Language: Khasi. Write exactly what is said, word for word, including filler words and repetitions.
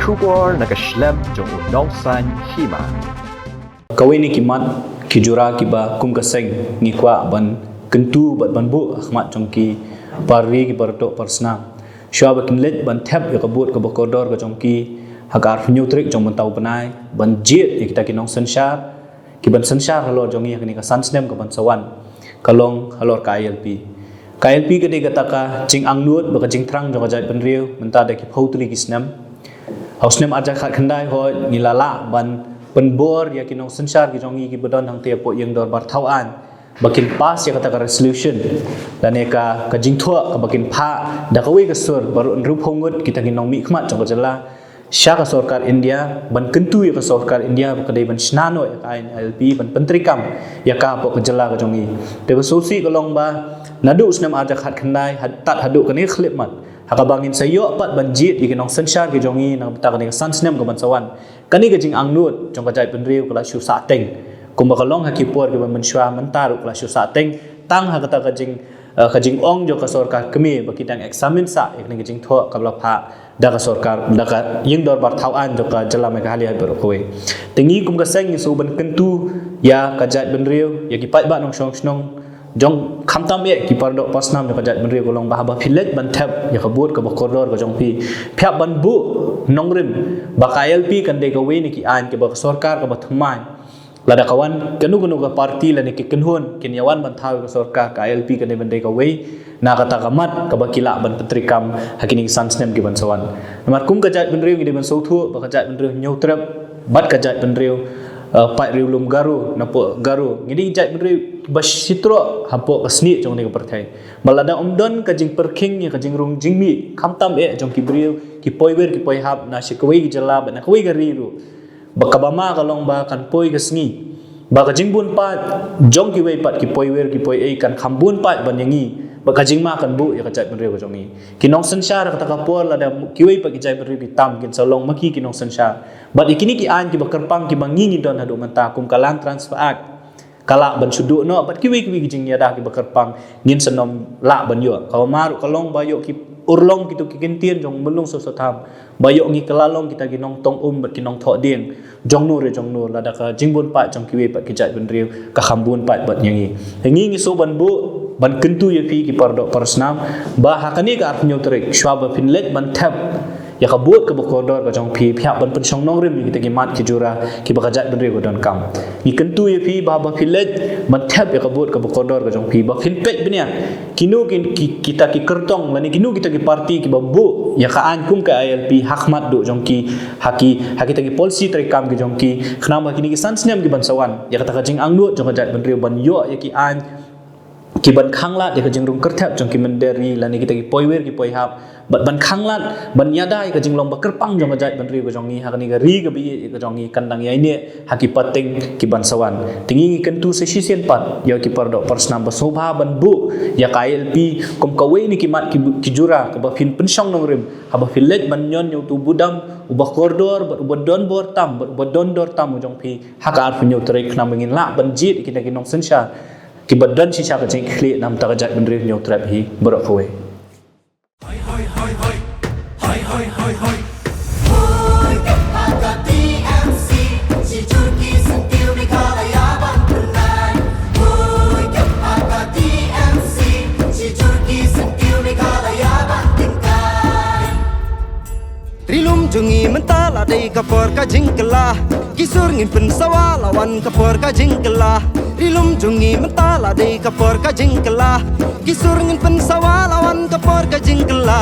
Khubor na ka shlem jong u Nongsaiñ Hima. Kawei na ki mat ki jura kiba kum ka seng ngi kwah ban kyntu bad ban buh ha khmat jong ki para ri, ki para doh para snam, shuwa ba kin leit ban thep ïa ka vote kaba kordor ka jong ki ha ka arphew hynñiew tarik jong mynta u bnai, ban jied ïa kita ki nongsynshar ki ban synshar halor jong ngi ha kane ka san snem ka ban sa wan, ka long halor ka I L P. Ka I L P ka dei kata ka jingangnud bad ka jingthrang jong ka jaitbynriew mynta da ki phew tylli ki snem. Ha u snem ar hajar khatkhyndai hooid ngi la lah ban pynbor ïa ki nongsynshar ki jong ngi kiba don hangtei hapoh ïing dorbar thaw aiñ ba kin pass ïa kata ka resolution lane ka, ka jingthoh kaba kin phah da kawei ka sur baroh hynriewphew ngut kita ki nongmihkhmat jong ka jylla sha ka sorkar India, ban kyntu ïa ka sorkar India ba ka dei ban shna noh ïa ka aiñ I L P, ban pyntreikam ïa ka hapoh ka jylla ka jong ngi. Te ba sngewsih ka long ba naduh u snem ar hajar khatkhyndai tad haduh kane ka khyllipmat, ha kaba ngin sa ïoh pat ban jied ïa ki nongsynshar ki jong ngi na ka bynta kane ka san snem ka ban sa wan, kane ka jingangnud jong ka jaitbynriew ka la shu sahteng. Kumba ka long ha ki por kiba mynshuwa, mynta ruh ka la shu sahteng. Tang ha kata ka jing, eh, ka jingong jong ka sorkar kmie ba ki dang examine sah ïa kane ka jingthoh kaba la phah da ka sorkar, da ka ïing dorbar thaw aiñ jong ka jylla Meghalaya baroh kawei. Te ngi kum ka seng ngi shu ban kyntu ïa ka jaitbynriew, ïa ki paidbah nongshong shnong jong, khamtam eh ki para doh para snam jong ka jaitbynriew ka long ba haba phi leit ban thep ïa ka vote kaba kordor ka jong phi, phi hap ban buh nongrim ba ka I L P kan dei kawei na ki aiñ kiba ka sorkar kaba thymmai. Lada ka wan kano kano ka party lane ki kynhun kin ïa wan ban thaw ïa ka sorkar, ka I L P kan dei ban dei kawei na kata ka mat kaba ki lah ban pyntreikam ha kine ki san snem ki ban sa wan. Namar kum ka jaitbynriew ngi dei ban sngewthuh ba ka jaitbynriew Hynñiewtrep bad ka jaitbynriew, eh, paidriewlum Garo napoh Garo, ngi dei jaitbynriew ba shitroh hapoh ka snieh jong kane ka pyrthei. Ba lada ym don ka jingpyrkhing ïa ka jingrung jingmih, khamtam eh jong ki briew, ki poiwir ki poihap na shi kawei ka jylla bad na kawei ka ri ruh, ba kaba ma ka long ba kan poi ka sngi ba ka jingbun paid jong kiwei pat ki poiwir ki poiei kan kham bun paid ban ïa ngi, ba ka jingma kan buh ïa ka jaitbynriew ka jong ngi. Ki nongsynshar kata ka por lada kiwei pat ki jaitbynriew ki tam, kin sa long ma ki ki nongsynshar. Bad ïa kine ki aiñ kiba kyrpang kiba ngi ngi don haduh mynta kum ka Land Transfer Act, ka lah ban shu duh noh bad kiwei kiwei ki jingïada kiba kyrpang ngin sa nym lah ban ïoh. Kaba ma ruh ka long ba ïoh ki urlong kito ki kyntien jong Myllung Soso Tham, ba ïoh ngi kylla long kita ki nongtong um bad ki nongthoh dieng jong no re jong no, lada ka jingbun paid jong kiwei pat ki jaitbynriew ka kham bun paid bad ïa ngi. Te ngi ngi shu ban buh ban kyntu ïa phi ki para doh para snam ba ha kane ka arphew hynñiew tarik shuwa ba phin leit ban thep ïa ka vote kaba kordor ka jong phi, phi hap ban pynshong nongrim ïa kita ki mat ki jura kiba ka jaitbynriew ka donkam. Ngi kyntu ïa phi ba haba phi leit ban thep ïa ka vote kaba kordor ka jong phi ba phin peit bniah kino ki, ki, kita ki kyrtong lane kino kita ki party kiba buh ïa ka aiñ kum ka I L P ha khmat duh jong ki, ha ki, ha kita ki policy treikam ki jong ki, khnang ba kine ki san snem ki ban sa wan, ïa kata ka jingangnud jong ka jaitbynriew ban ïoh ïa ki aiñ ki ban khanglad ïa ka jingrung kyrthep jong ki mynder ri lane kita ki poiwir ki poihap, bad ban khanglad ban ïada ïa ka jinglong ba kyrpang jong ka jaitbynriew ka jong ngi ha kane ka ri kaba ïeit ka jong ngi, kan dang ïaineh ha ki pateng ki ban sa wan. Te ngi ngi kyntu sa shisien pat ïa ki para doh para snam ba sngewbha ban buh ïa ka I L P kum kawei na ki mat ki, ki jura kaba phin pynshong nongrim haba phi leit ban ñion ïa uto u budam uba kordor bad uba don bor tam bad uba don dor tam u jong phi ha ka arphew hynñiew tarik, khnang ba ngin lah ban jied ïa kita ki nongsynshar kiba don shisha ka jingkitkhlieh na ka bynta ka jaitbynriew Hynñiewtrep hi baroh kawei. Ri lum jong ngi mynta la dei ka por ka jingkylla. Ki sur ngin pynsawa la wan ka por ka jingkylla. Ri lum jong ngi mynta la dei ka por ka jingkylla. Ki sur ngin pynsawa la wan ka por ka jingkylla.